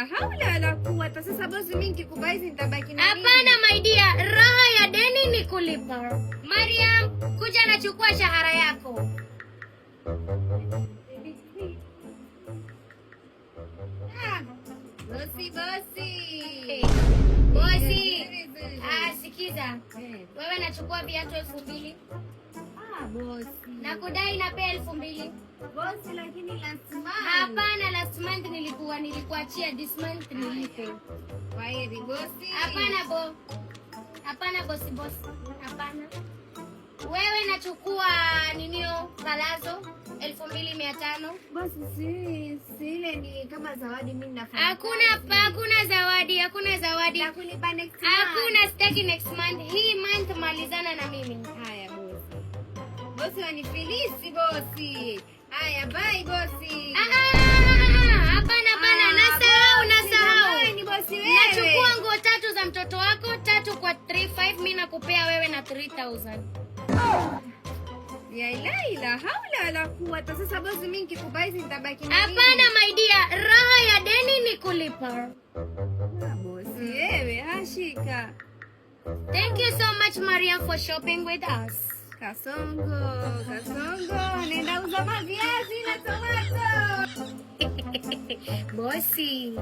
Haula wala quwwata. Sasa bosi, mimi nikikupa hizi nitabaki na nini? Hapana my dear, raha ya deni ni kulipa. Mariam, kuja nachukua shahara yako. Ah, bosi, bosi. Bosi. Nzuri, nzuri. Ah, sikiza. Eh. Wewe nachukua viatu 2000. Ah, bosi. Nakudai na pea 2000. Bosi, lakini last month. Hapana, last month nilikuwa nilikuachia, this month nilipe. Kwaheri bosi. Hapana bo. Hapana bosi bosi. Hapana. Wewe nachukua ninio palazzo 2500. Bosi, si ile ni kama zawadi mimi nafanya. Hakuna hakuna zawadi, hakuna zawadi. Nakulipa next month. Hakuna, sitaki next month. Hii month malizana na mimi. Haya bosi. Bosi wanifilisi bosi. Haya, bye bosi. Ah, ah, ah, hapana hapana, Ah, nasahau bosi, nasahau. jamani, bosi wewe. Nachukua nguo tatu za mtoto wako, tatu kwa 35, mimi nakupea wewe na 3000. Ya ilaha haula wala quwwata. Sasa bosi, mimi nikikupa hizi nitabaki na nini? Hapana my dear, raha ya deni ni kulipa. Ah, bosi wewe, ashika. Thank you so much, Mariam, for shopping with us. Kasongo, kasongo, nenda uza maviazi na tomato. Bosi.